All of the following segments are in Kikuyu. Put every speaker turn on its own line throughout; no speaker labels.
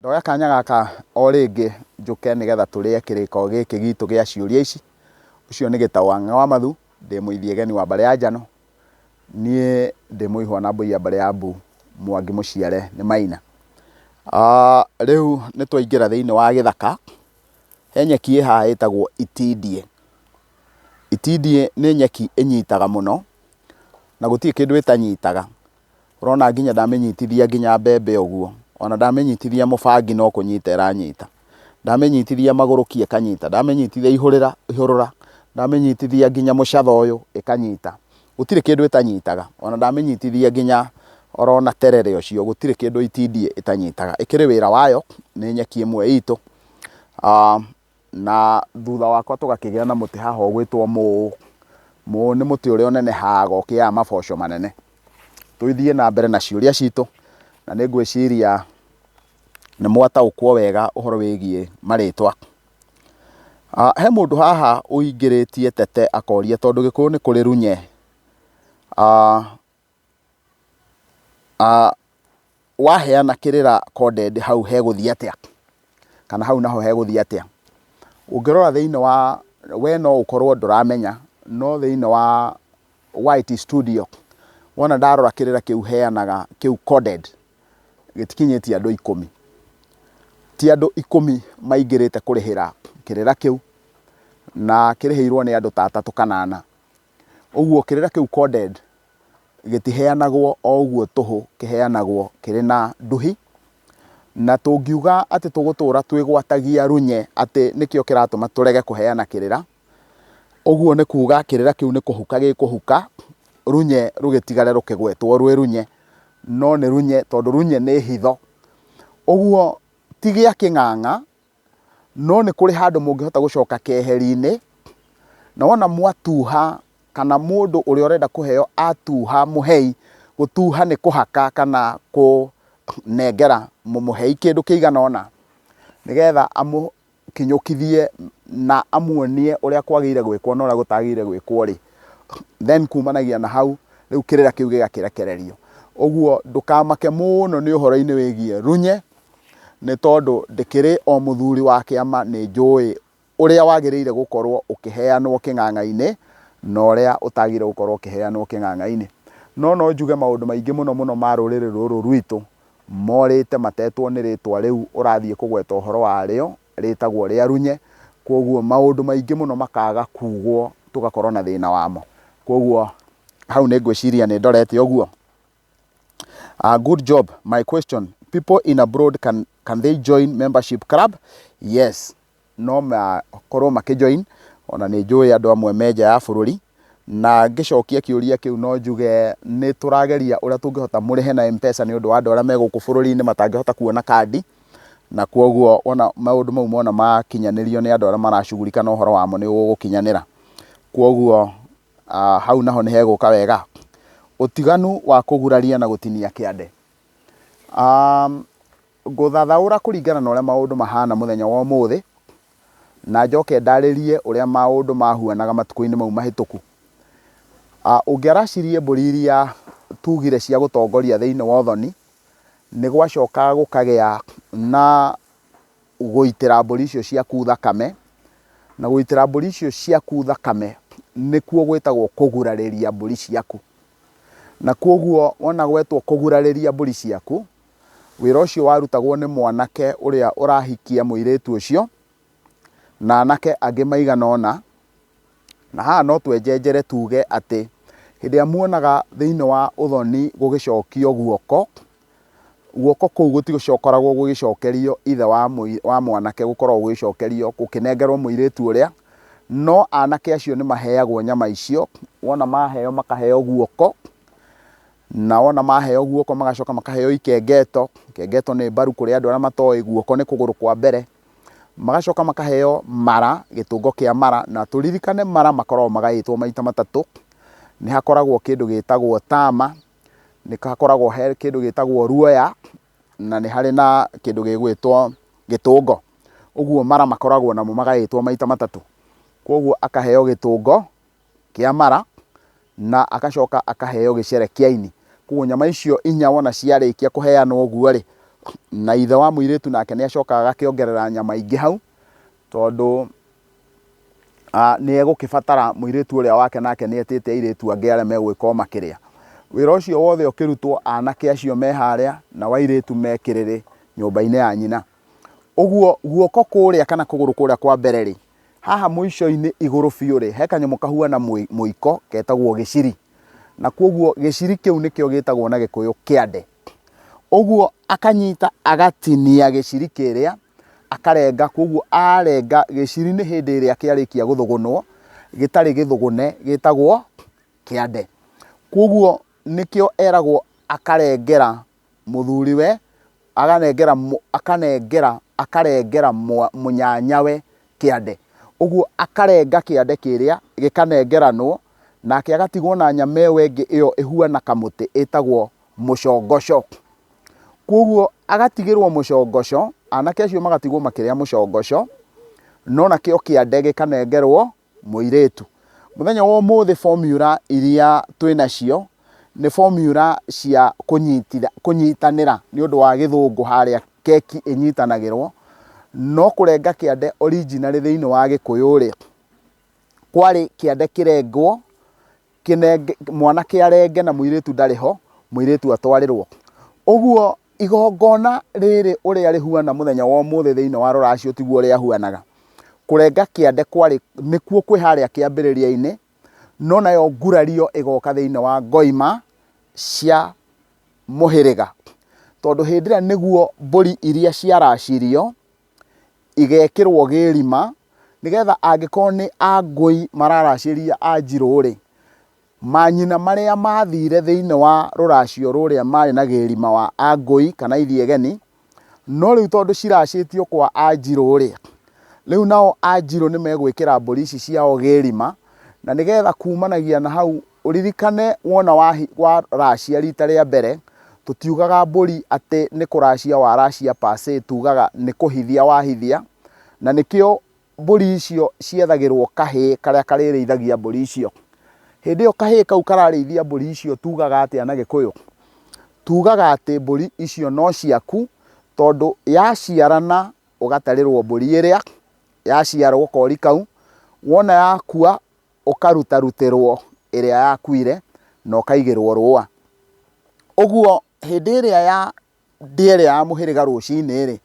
Ndoya kanya gaka o rĩngĩ njũke nĩgetha tũrĩe kĩrĩko gĩkĩ gitũ gĩa ciũria ici. Ũcio nĩ Gĩtaũ wa Ng'ang'a wa Mathu, ndĩ mũithiegeni wa mbarĩ ya Njano. Niĩ ndĩ mũihwa na mbũi ya mbarĩ ya Mbu, Mwangi mũciare nĩ Maina. Rĩu nĩ twaingĩra thĩinĩ wa gĩthaka, he nyeki ĩ haha ĩtagwo itindiĩ. Itindiĩ nĩ nyeki ĩnyitaga mũno, na gũtirĩ kĩndũ ĩtanyitaga. Ũrona nginya ndamĩnyitithia nginya mbembe ũguo, ona ndamĩnyitithia mũbangi no kũnyita ĩranyita. Ndamĩnyitithia magũrũki ĩkanyita, ndamĩnyitithia ihũrĩra ihũrũra, ndamĩnyitithia nginya mũcatha ũyũ ĩkanyita. Gũtirĩ kĩndũ ĩtanyitaga, ona ndamĩnyitithia nginya orona terere ũcio, gũtirĩ kĩndũ itindiĩ ĩtanyitaga. Ĩkĩrĩ wĩra wayo, nĩ nyeki ĩmwe itũ. Na thutha wakwa tũgakĩgĩa na mũtĩ haha ũgwĩtwo mũũ. Mũũ nĩ mũtĩ ũrĩa ũnenehaga ũkĩaga maboco manene. Tũthiĩ na mbere na ciũria citũ, na nĩ ngwĩciria nĩ mwataũkwo wega ũhoro wĩgiĩ marĩtwa. He mũndũ haha ũingĩrĩtie tete akoria tondũ Gĩkũyũ nĩ kũrĩ runye. Waheana kĩrĩra coded hau hegũthiĩ atĩa? Kana hau naho hegũthiĩ atĩa? Ũngĩrora thĩinĩ wa, we no ũkorwo ndũramenya, no thĩinĩ wa YT Studio, wona ndarora kĩrĩra kĩu heanaga kĩu coded, gĩtikinyĩtie andũ ikũmi. Ti andũ ikũmi maingĩrĩte kũrĩhĩra kĩrĩra kĩu, na kĩrĩhĩirwo nĩ andũ ta atatũ kana ana. Ũguo kĩrĩra kĩu coded gĩtiheanagwo o ũguo tũhũ, kĩheanagwo kĩrĩ na nduhi. Na tũngiuga atĩ tũgũtũra twĩgwatagia runye atĩ nĩkĩo kĩratũma tũrege kũheana kĩrĩra, ũguo nĩ kuga kĩrĩra kĩu nĩ kũhuka gĩkũhuka, runye rũgĩtigare rũkĩgwetwo rwĩ runye, no nĩ runye tondũ runye nĩ hitho. Ũguo ti gĩa kĩng'ang'a, No nĩ kũrĩ handũ mũngĩhota gũcoka keheri-inĩ, na wona mwatuha kana mũndũ ũrĩa ũrenda kũheo atuha mũhei, gũtuha nĩ kũhaka kana kũnengera mũmũhei kĩndũ kĩigana ũna, nĩgetha amũkinyũkithie na amuonie ũrĩa kwagĩrĩire gwĩkwo na ũrĩa gũtagĩrĩire gwĩkwo rĩ, then kumanagia na hau, rĩu kĩrĩra kĩu gĩgakĩrekererio. Ũguo ndũkamake mũno nĩ ũhoro-inĩ wĩgiĩ runye, nĩ tondũ ndĩkĩrĩ o mũthuri wa kĩama nĩ njũĩ ũrĩa wagĩrĩire gũkorwo ũkĩheanwo kĩng'ang'a-inĩ na ũrĩa ũtagĩrĩire gũkorwo ũkĩheanwo kĩng'ang'a-inĩ. No no njuge maũndũ maingĩ mũno mũno ma rũrĩrĩ rũrũ rwitũ morĩte matetwo nĩ rĩtwa rĩu ũrathiĩ kũgweta ũhoro warĩo rĩtagwo rĩa runye, kwoguo maũndũ maingĩ mũno makaga kugwo tũgakorwo na thĩna wamo. Kwoguo hau nĩ ngwĩciria nĩ ndorete ũguo. Good job. My question, people in abroad can they join membership club? Yes. No makorwo makĩjoin, ona nĩ njũĩ andũ amwe me nja ya bũrũri, na ngĩcokia kĩũria kĩu no njuge nĩ tũrageria ũrĩa tũngĩhota mũrĩhe na M-Pesa nĩ ũndũ wa andũ arĩa me gũkũ bũrũri-inĩ matangĩhota kuona kandi, na kwoguo wona maũndũ mau mona makinyanĩrio nĩ andũ arĩa maracugurika na ũhoro wamo nĩ ũgũkinyanĩra. Kwoguo hau naho nĩ hegũka wega. Ũtiganu wa kũguraria na gũtinia kĩande. Ngũthathaũra kũringana na ũrĩa maũndũ mahana mũthenya wa ũmũthĩ, na njoke ndarĩrie ũrĩa maũndũ mahuanaga matukũ-inĩ mau mahĩtũku. Ũngĩaracirie mbũri iria tugire cia gũtongoria thĩinĩ wa ũthoni, nĩ gwacokaga gũkagĩa na gũitĩra mbũri icio ciaku thakame, na gũitĩra mbũri icio ciaku thakame nĩkuo gwĩtagwo kũgurarĩria mbũri ciaku. Na kwoguo wona gwetwo kũgurarĩria mbũri ciaku, wĩra ũcio warutagwo nĩ mwanake ũrĩa ũrahikia mũirĩtu ũcio, na anake angĩ maigana ũna. Na haha no twenjenjere tuge atĩ hĩndĩ ĩrĩa muonaga thĩinĩ wa ũthoni gũgĩcokio guoko, guoko kũu gũtikoragwo gũgĩcokerio ithe wa mwanake, gũkoragwo gũgĩcokerio gũkĩnengerwo mũirĩtu ũrĩa, no anake acio nĩ maheagwo nyama icio, wona maheo makaheo guoko, na wona maheo guoko magacoka makaheo ikengeto, ikengeto nĩ mbaru kũrĩ andũ arĩa matoĩ, guoko nĩ kũgũrũ kwa mbere, magacoka makaheo mara, gĩtũngo kĩa mara, na tũririkane mara makoragwo magaĩtwo maita matatũ, nĩ hakoragwo kĩndũ gĩtagwo tama, nĩ hakoragwo he kĩndũ gĩtagwo ruoya, na nĩ harĩ na kĩndũ gĩgwĩtwo gĩtũngo. Ũguo mara makoragwo namo magaĩtwo maita matatũ. Koguo akaheo gĩtũngo kĩa mara, na agacoka akaheo gĩcere kĩa ini. Koguo nyama icio inya wona ciarĩkia kũheanwo ũguo rĩ, Na ithe wa mũirĩtu nake nĩ acokaga agakĩongerera nyama ingĩ hau, tondũ nĩ egũkĩbatara mũirĩtu ũrĩa wake nake nĩ etĩte airĩtu angĩ arĩa megũgĩkorwo makĩrĩa. Wĩra ũcio wothe ũkĩrutwo anake acio me harĩa nao airĩtu me kĩrĩrĩ nyũmba-inĩ ya nyina. Ũguo guoko kũrĩa kana kũgũrũ kũrĩa kwa mbere rĩ, haha mũico-inĩ igũrũ biũ rĩ, he kanyamũ kahuana mũiko getagwo gĩciri. Na kwoguo gĩciri kĩu nĩkĩo gĩtagwo na gĩkũyũ kĩande. Ũguo akanyita agatinia gĩciri kĩrĩa, akarenga, kwoguo arenga gĩciri nĩ hĩndĩ ĩrĩa kĩarĩkia gũthũgũnwo, gĩtarĩ gĩthũgũne gĩtagwo kĩande. Kwoguo nĩkĩo eragwo akarengera mũthuriwe, akanengera akanengera akarengera mũnyanyawe kĩande. Ũguo akarenga kĩande kĩrĩa gĩkanengeranwo, nake agatigwo na nyama ĩyo ĩngĩ ĩyo ĩhuana kamũtĩ ĩtagwo mũcongoco. Koguo agatigĩrwo mũcongoco, anake acio magatigwo makĩrĩa mũcongoco, no nakĩo kĩande gĩkanengerwo mũirĩtu. Mũthenya wa ũmũthĩ formula iria twĩ nacio nĩ formula cia kũnyitanĩra nĩ ũndũ wa gĩthũngũ harĩa keki ĩnyitanagĩrwo, no kũrenga kĩande originally thĩinĩ wa gĩkũyũ rĩ, kwarĩ kĩande kĩrengwo kĩnenge, mwanake arenge na mũirĩtu ndarĩ ho, mũirĩtu atwarĩrwo. Ũguo igongona rĩrĩ ũrĩa rĩhuana mũthenya wa ũmũthĩ thĩinĩ wa rũracio tiguo rĩahuanaga. Kũrenga kĩande kwarĩ nĩkuo kwĩ harĩa kĩambĩrĩria-inĩ, no nayo ngurario ĩgoka thĩinĩ wa ngoima cia mũhĩrĩga. Tondũ hĩndĩ ĩrĩa nĩguo mbũri iria ciaracirio, igekĩrwo gĩrima, nĩgetha angĩkorwo nĩ angũi mararacĩria anjirũ-rĩ, manyina marĩa mathire thĩinĩ wa rũracio rũrĩa marĩ na gĩrima wa angũi kana ithiegeni, no rĩu tondũ ciracĩtio kwa anjirũ-rĩ, rĩu nao anjirũ nĩ megwĩkĩra mbũri ici ciao gĩrima, na nĩgetha kumanagia na hau Ũririkane wona waracia rita rĩa mbere, tũtiugaga mbũri atĩ nĩ kũracia waracia per se, tugaga nĩ kũhithia wahithia, na nĩkĩo mbũri icio ciethagĩrwo kahĩĩ karĩa karĩrĩithagia mbũri icio. Hĩndĩ ĩyo kahĩĩ kau kararĩithia mbũri icio tugaga atĩa na Gĩkũyũ? Tugaga atĩ mbũri icio no ciaku, tondũ yaciarana ũgatarĩrwo mbũri ĩrĩa yaciarwo kori kau, wona yakua ũkarutarutĩrwo ĩrĩa yakuire na ũkaigĩrwo rũa. Ũguo hĩndĩ ĩrĩa ya ndĩa ĩrĩa ya mũhĩrĩga rũcinĩ rĩ,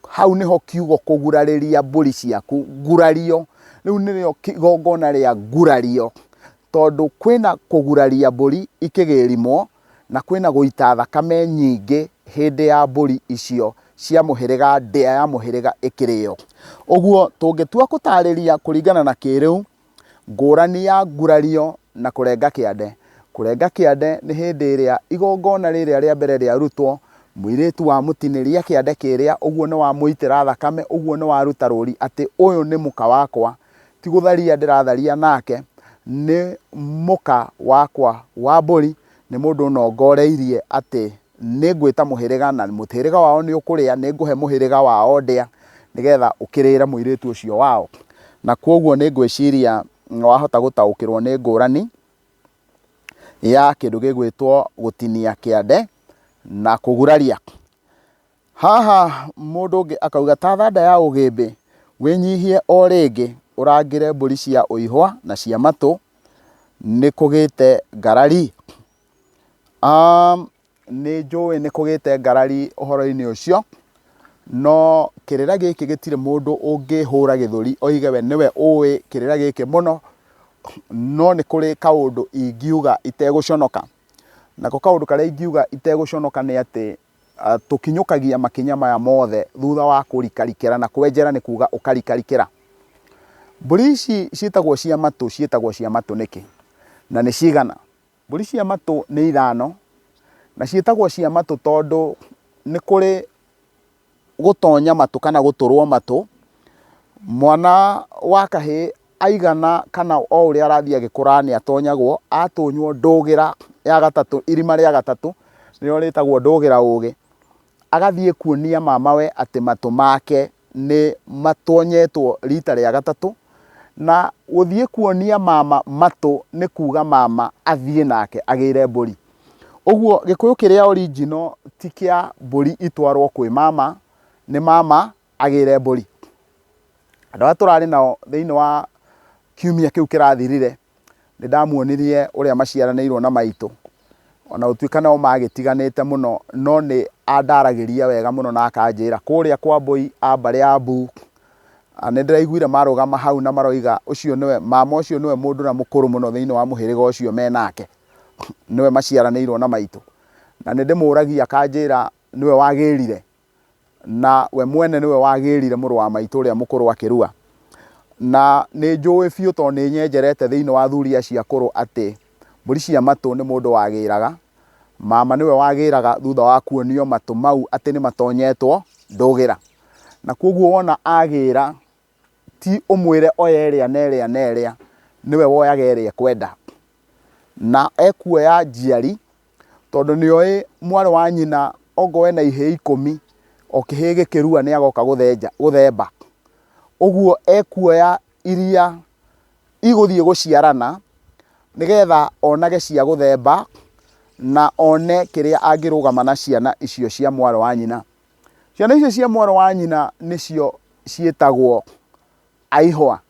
hau nĩho kiugo kũgurarĩria mbũri ciaku, ngurario, rĩu nĩrĩo igongona rĩa ngurario, tondũ kwĩna kũguraria mbũri ikĩgĩrimwo, na kwĩna gũita thakame nyingĩ hĩndĩ ya mbũri icio cia mũhĩrĩga, ndĩa ya mũhĩrĩga ĩkĩrĩo. Ũguo tũngĩtua kũtarĩria kũringana na kĩrĩu, Ngũrani ya ngurario na kũrenga kĩande. Kũrenga kĩande nĩ hĩndĩ ĩrĩa igongona rĩrĩa rĩa mbere rĩarutwo, mũirĩtu wamũtinĩria kĩande kĩrĩa, ũguo nĩ wamũitĩra thakame, ũguo nĩ waruta rũri atĩ ũyũ nĩ mũka wakwa, ti gũtharia ndĩratharia nake, nĩ mũka wakwa wa mbũri, nĩ mũndũ nongoreirie atĩ nĩ ngwĩta mũhĩrĩga na mũhĩrĩga wao nĩ ũkũrĩa, nĩ ngũhe mũhĩrĩga wao ndĩa nĩgetha ũkĩrĩre mũirĩtu ũcio wao. Na kwoguo nĩ ngwĩciria wahota gũtaũkĩrwo nĩ ngũrani ya kĩndũ gĩgwĩtwo gũtinia kĩande na kũguraria. Haha mũndũ ũngĩ akauga ta thanda ya ũgĩmbĩ wĩnyihie o rĩngĩ ũrangĩre mbũri cia ũihwa na cia matũ nĩ kũgĩte ngarari. Nĩ njũĩ nĩ kũgĩte ngarari ũhoro-inĩ ũcio, no kĩrĩra gĩkĩ gĩtirĩ mũndũ ũngĩhũra gĩthũri oige we nĩwe ũĩ kĩrĩra gĩkĩ mũno, no nĩ kũrĩ kaũndũ ingiuga itegũconoka. Nako kaũndũ karĩa ingiuga itegũconoka nĩ atĩ, tũkinyũkagia makinya maya mothe thutha wa kũrikarikĩra, na kwenjera nĩ kuga ũkarikarikĩra. Mbũri ici ciĩtagwo cia matũ ciĩtagwo cia matũ nĩkĩ, na nĩ cigana? Mbũri cia matũ nĩ ithano, na ciĩtagwo cia matũ tondũ nĩ kũrĩ gũtonya matũ kana gũtũrwo matũ. Mwana wa kahĩĩ aigana kana o ũrĩa arathiĩ agĩkũraga nĩ atonyagwo, atonywo ndũgĩra ya gatatũ, irima rĩa gatatũ, nĩrĩo rĩtagwo ndũgĩra ũgĩ. Agathiĩ kuonia mamawe atĩ matũ make nĩ matonyetwo rita rĩa gatatũ, na gũthiĩ kuonia mama matũ nĩ kuga mama athiĩ nake agĩre mbũri. Ũguo Gĩkũyũ kĩrĩa original ti kĩa mbũri itwarwo kwĩ mama, nĩ mama agĩre mbũri. Andũ arĩa tũrarĩ nao thĩinĩ wa kiumia kĩu kĩrathirire, nĩ ndamuonirie ũrĩa maciaranĩirwo na maitũ. Ona gũtuĩka nao magĩtiganĩte mũno, no nĩ andaragĩria wega mũno na akanjĩra kũrĩa kwa Mbũi a mbarĩ ya Mbu, nĩ ndĩraiguire marũgama hau na maroiga ũcio nĩwe, mama ũcio nĩwe mũndũ ũrĩa mũkũrũ mũno thĩinĩ wa mũhĩrĩga ũcio menake. Nĩwe maciaranĩirwo na maitũ. Na nĩ ndĩmũragia akanjĩra nĩwe wagĩrire, na we mwene nĩwe wagĩrire mũrũ wa maitũ ũrĩa mũkũrũ akĩrua. Na nĩ njũĩ biũ tondũ nĩ nyenjerete thĩinĩ wa athuri acio akũrũ atĩ mbũri cia matũ nĩ mũndũ wagĩraga. Mama nĩwe wagĩraga thutha wa kuonio matũ mau atĩ nĩ matonyetwo ndũgĩra. Na koguo wona agĩra ti ũmwĩre oya ĩrĩa na ĩrĩa na ĩrĩa, nĩwe woyaga ĩrĩa ekwenda. Na ekuoya njiari, tondũ nĩ oĩ mwarĩ wa nyina okorwo ena ihĩĩ ikũmi, o kĩhĩĩ gĩkĩrua nĩ agoka gũthenja gũthemba. Ũguo ekuoya iria igũthiĩ gũciarana, nĩgetha onage cia gũthemba, na one kĩrĩa angĩrũgama na ciana icio cia mwarĩ wa nyina. Ciana icio cia mwarĩ wa nyina nĩcio ciĩtagwo aihwa.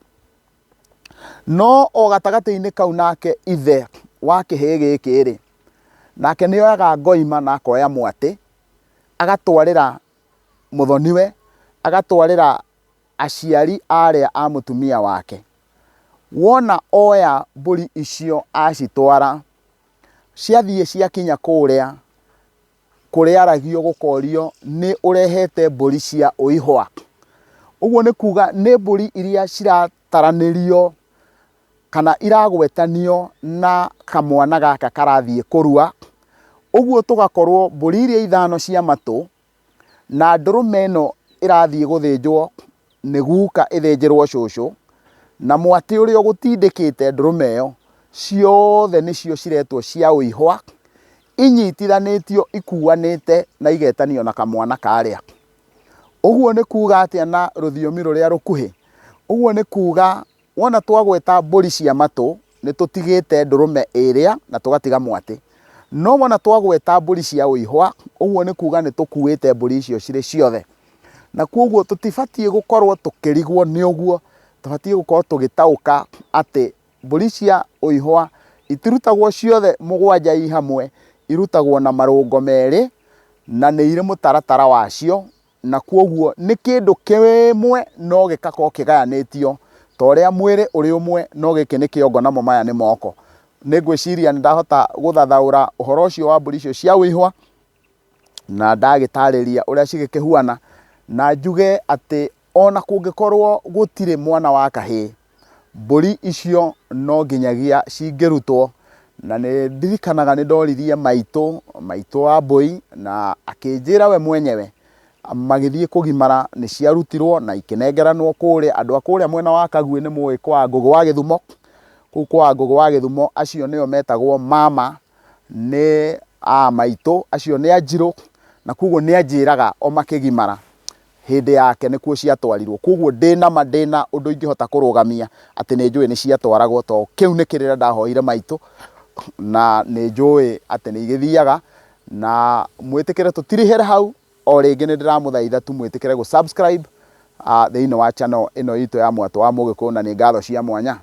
No o gatagatĩ-inĩ kau nake ithe wa kĩhĩĩ gĩkĩ-rĩ, nake nĩ oyaga ngoima na akoya mwatĩ, agatwarĩra mũthoniwe, agatwarĩra aciari arĩa a mũtumia wake. Wona oya mbũri icio acitwara, ciathiĩ ciakinya kũrĩa, kũrĩaragio gũkorio nĩ ũrehete mbũri cia ũihwa. Ũguo nĩ kuga nĩ mbũri iria cirataranĩrio kana iragwetanio na kamwana gaka karathiĩ kũrua. Ũguo tũgakorwo mbũri iria ithano cia matũ na ndũrũme ĩno ĩrathiĩ gũthĩnjwo nĩ guka ĩthĩnjĩrwo cũcũ, na mwatĩ ũrĩa ũgũtindĩkĩte ndũrũme ĩyo, ciothe nĩcio ciretwo cia ũihwa, inyitithanĩtio ikuanĩte na igetanio na kamwana karĩa. Ũguo nĩ kuga atĩa na rũthiomi rũrĩa rũkuhĩ? Ũguo nĩ kuga Wona twagweta mbũri cia matũ, nĩ tũtigĩte ndũrũme ĩrĩa na tũgatiga mwatĩ. No wona twagweta mbũri cia ũihwa, ũguo nĩ kuga nĩ tũkuĩte mbũri icio cirĩ ciothe. Na kwoguo tũtibatiĩ gũkorwo tũkĩrigwo nĩ ũguo, tũbatiĩ gũkorwo tũgĩtaũka atĩ mbũri cia ũihwa itirutagwo ciothe mũgwanja i hamwe, irutagwo na marũngo merĩ na nĩ irĩ mũtaratara wacio na kwoguo nĩ kĩndũ kĩmwe no gĩgakorwo kĩgayanĩtio ta ũrĩa mwĩrĩ ũrĩ ũmwe no gĩkĩ nĩ kĩongo namo maya nĩ moko. Nĩ ngwĩciria nĩ ndahota gũthathaũra ũhoro ũcio wa mbũri icio cia ũihwa na ndagĩtarĩria ũrĩa cigĩkĩhuana na njuge atĩ ona kũngĩkorwo gũtirĩ mwana wa kahĩĩ, Mbũri icio no nginyagia cingĩrutwo, na nĩ ndirikanaga nĩ ndoririe maitũ, maitũ wa mbũi, na akĩnjĩra we mwenyewe, magĩthiĩ kũgimara nĩ ciarutirwo na ikĩnengeranwo kũrĩa, andũ a kũrĩa mwena wa Kaguĩ nĩ mũĩ kwa Ngũgũ wa Gĩthumo, kũu kwa Ngũgũ wa Gĩthumo acio nĩo metagwo mama, nĩ a maitũ, acio nĩ anjirũ, na koguo nĩ anjĩraga o makĩgimara. hĩndĩ yake nĩkuo ciatwarirwo. Koguo ndĩna ma ndĩna ũndũ ingĩhota kũrũgamia atĩ nĩ njũĩ nĩ ciatwaragwo tondũ kĩu nĩ kĩrĩra ndahoire maitũ na nĩ njũĩ atĩ nĩ igĩthiaga. Na mwĩtĩkĩre tũtirihĩre hau, o rĩngĩ nĩ ndĩramũthaitha tu mwĩtĩkĩre gũ subscribe thĩinĩ wa channel ĩno itũ ya Mwatũ wa Mũgĩkũyũ na nĩ ngatho cia mwanya.